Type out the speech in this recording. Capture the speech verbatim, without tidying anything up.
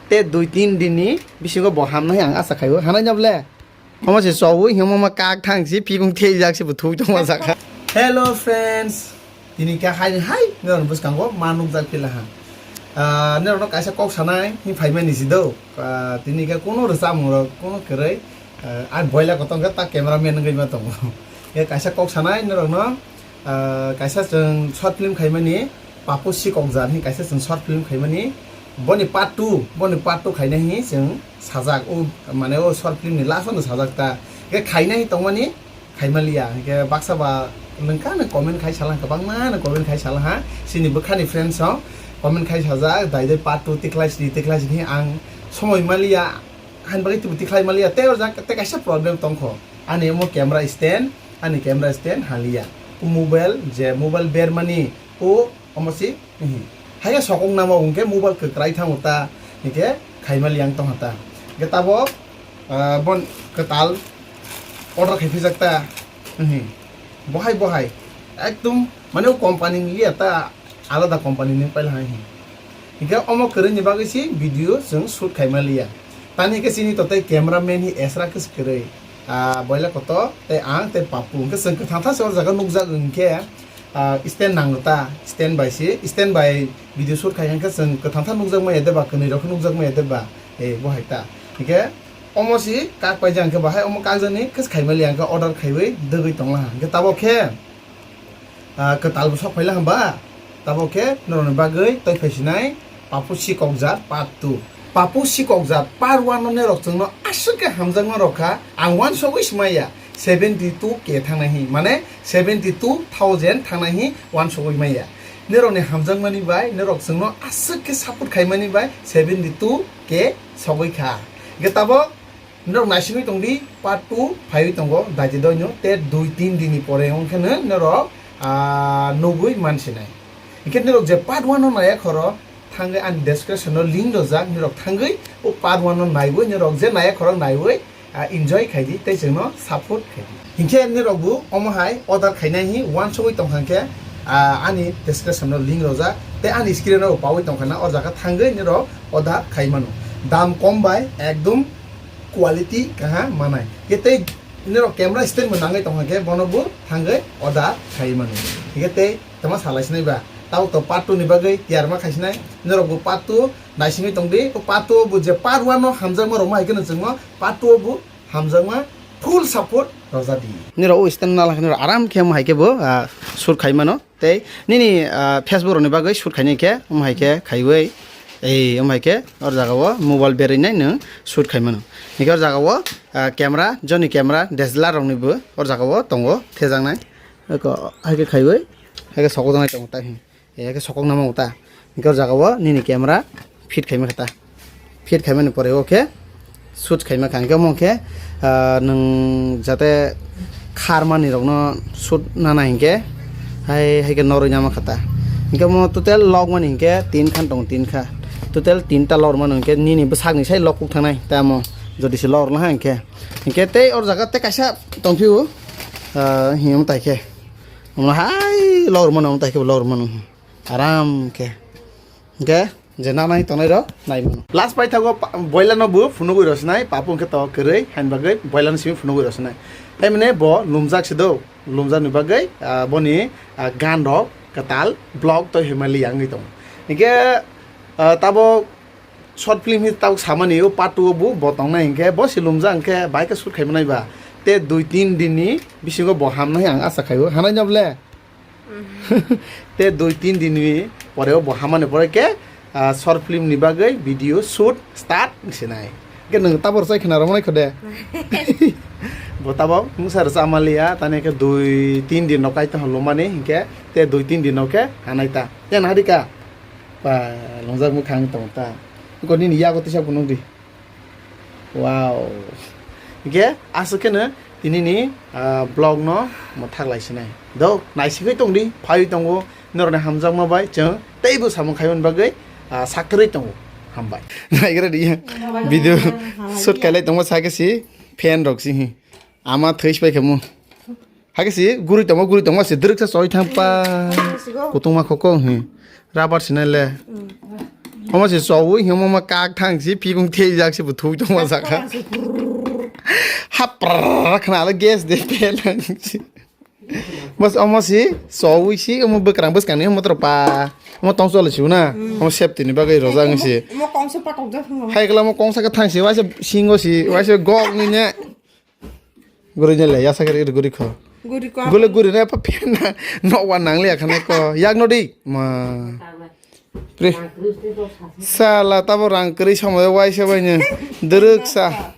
Te dui tin din ni bisingo bo hamnai ang asa khaio. Hanai nabole? Omo se chowi himo ma kak thang si pibung thei jak si bo thui tongma jaka. Hello friends. Tini kha hai hai norok bwskango ma nukjak phi laha. Ah, norokno kaisa kok sanai hin phaimani si do. Ah, tini kha kuno rwchapmung rok kuno kwrwi. Ah, ang boila kotor khe ta camera man wngwi ma tongo. Khe kaisa kok sanai norokno, ah, kaisa chwng short film khaimani, Papu Sikokjak hin kaisa chwng short film khaimani. Boni part two, boni part two khainai hi chwng sajak. O mane o short film ni last o no sajak ta. Khe khainai hi tongmani khaimaliya. Hingkhe baksa ba nwng kha nwng comment khai salang, kwbangma nwng comment khai salang ha. Chini bwkhani friends rok comment khai sajak, dai dai part two tikhlai sidi, tikhlai sidi. Ang somoi maliya, hain bagwi twibo tikhlai maliya. Tei o jaga tei kaisa problem tongkho. Ani omo camera stand, ani camera stand haliya. O mobile, je mobile bermani, o omo si, mhm. Haikhe sokong namo hwnkhe mobile kwkrai thango ta, hingkhe khaimaliya ang tongkha ta. Hingkhe tabok, ah, bon kwtal order khai phijak ta, mhm. Bohai bohai, ekdom mane o company ni liya ta, alada company ni paila hai hi. Hingkhe omo kwrwini bagwi si video chwng shoot khaimaliya. Tani khe chini totai camera man hi esra khe se kwrwi. Ah, boila kotor tei ang tei Papu. Hingkhe chwng kwthang thang se o jaga nukjak hingkhe, ah, stand nang ta, stand bai si, stand bai video shoot khai hingkhe chwng kwthang thang nukjak maya de ba, kwnwi rok khe nukjak maya de ba, eh, bo hai ta. Hingkhe omo si kak paijak hingkhe bahai omo kakjakni khe se khaimaliya hingkhe order khaiwi dwgwi tongla ha. Hingkhe tabok khe, ah, kwtal bo sok phaila hwnba? Tabok khe norokni bagwi tei phaisinai Papu Sikokjak part two. Papu Sikokjak part one no norok chwngno aswk khe hamjakma rok kha, ang uansugwi swmaiya seventy two K thangnai hi, mane seventy two thousand thangnai hi uansugwi maiya. Norokni hamjakmani bai norok chwngno aswk khe support khaimani bai seventy two K sogwi kha. Hingkhe tabok norok naisingwi tongdi, part two phaiwi tongo, daiti doino, te dui tin dinni pore wngkheno norok, ah, nugwi mansinai. Hingkhe norok je part one no naiya khoro, thangwi ani description no link rojak, norok thangwi o part one no naiwi, norok je naiya khoro naiwi, ah, enjoy khaidi, tei chwngno support khaidi. Hingkhe norok bo omo hai order khainai hi uansugwi tongkha hingkhe, ah, ani description no link rojak, tei ani screen o bo pawi tongkha na, o jaga thangwi norok order khai mano. Dam kom bai ekdom quality kaham manai. Hingkhe tei norok camera stand bo nangwi tongkha khe bono bo thangwi order khai mano. Hingkhe tei tama salai sinai ba. Tabok to part two ni bagwi tiyar ma khai sinai. Norok bo part two naisingwi tongdi. O part two bo je part one no hamjakma rok ma hai kheno chwngno part two bo hamjakma full support rojadi. Norok o stand nala khe norok aram khe omo hai khe bo, ah, shoot khai mano. Tei nini, ah, Facebook rokni bagwi shoot khainai khe, omo hai khe khaiwi, ei, omo hai khe or jaga o mobile berwi nai nwng shoot khai mano. Hingkhe or jaga o, ah, camera, joni camera, D S L R rokni bo or jaga o tongo thejaknai. Eko hai khe khaiwi, hai khe sokokjaknai tongo tai. Hai khe sokoknama ta. Hingkhe or jaga o nini camera fit khaima khe ta. Fit khaimani pore o khe shoot khaima kha. Hingkhe omo khe, ah, nwng jate kharmani rokno shoot nana hinkhe hai, hai khe norwi nama kha ta. Hingkhe omo total logmani hinkhe tin khan tongo, tin kha. Total tinta logmano hinkhe nini bwsakni sai log kuk thangnai tamo jodi se log rwna ha hinkhe. Hinkhe tei or jaga tei kaisa tongphio, ah, himtai khe. Omo hai log rwmano, omo tai khe log rwmano. Aram khe. Hingkhe je nanai tongnai rok nai mano. Last paithago pa-, boila no bo phunugwi rw sinai, Papu hingkhe to kwrwi, hain bagwi boila no simi phunugwi rw sinai. Taimane bo lumjak se do, lumjakni bagwi, ah, boni, ah, gan rok kwtal vlog toi himali yangwi tongo. Hingkhe, ah, tabok short film hi tabok samani o part two o bo, bo tongnai hingkhe bo se lumjak hingkhe bai khe shoot khaimanai ba. Te dui tin din ni bisingo bo hamnai ang asa khaio. Hanai no bole? Te dui tin din ni pore o bo hamani pore khe, ah, short film ni bagwi video shoot start sinai. Hingkhe nwng tabor chai khna romnai kho de. Bo tabok mungsa rwchapmaliya, tani khe dui tin din no kai tong lumani hingkhe te dui tin din no khe hanai ta. Te nahari ka? Pa, lungjak mwkhang tong ta. Ko nini yago tisa phunuk di. Wow. Hingkhe aswk kheno tinini, ah, vlog no mwthak lai sinai. Do, naisigwi tong di, phaiwi tongo, norokni hamjakma bai chwng teibo samung khaimani bagwi, ah, sakthorwi tongo. Hambai. Naigra di ya. Video shoot khailai tongma sakhe si fan rok si hi. Ama thwi spai khamu. Hakhe si guri tongma, guri tongma si dwrwksa choi thang pa. Kutung ma khoko hi. Rubber sinai le. Omo se chowi himo ma kak thang si pibung thei jak si bu thui tong ma saka. Hapra khna le gas de pelang si. Bas omo si chowi si omo bwkrang bwskang ni omo tro pa. Omo tong chole si na. Omo safety ni bagwi rojak si. Omo kongsa patok jak. Hai kala omo kongsa ka thang si waisa singo si waisa gok ni ne. Guri ne le yasa kari guri kho. Guri ko. Gule guri ne pa pena no wa nang le khane ko. Yak no di. Ma. Pri. Sala tabo rang kri somo waisa bai ne. Druk sa.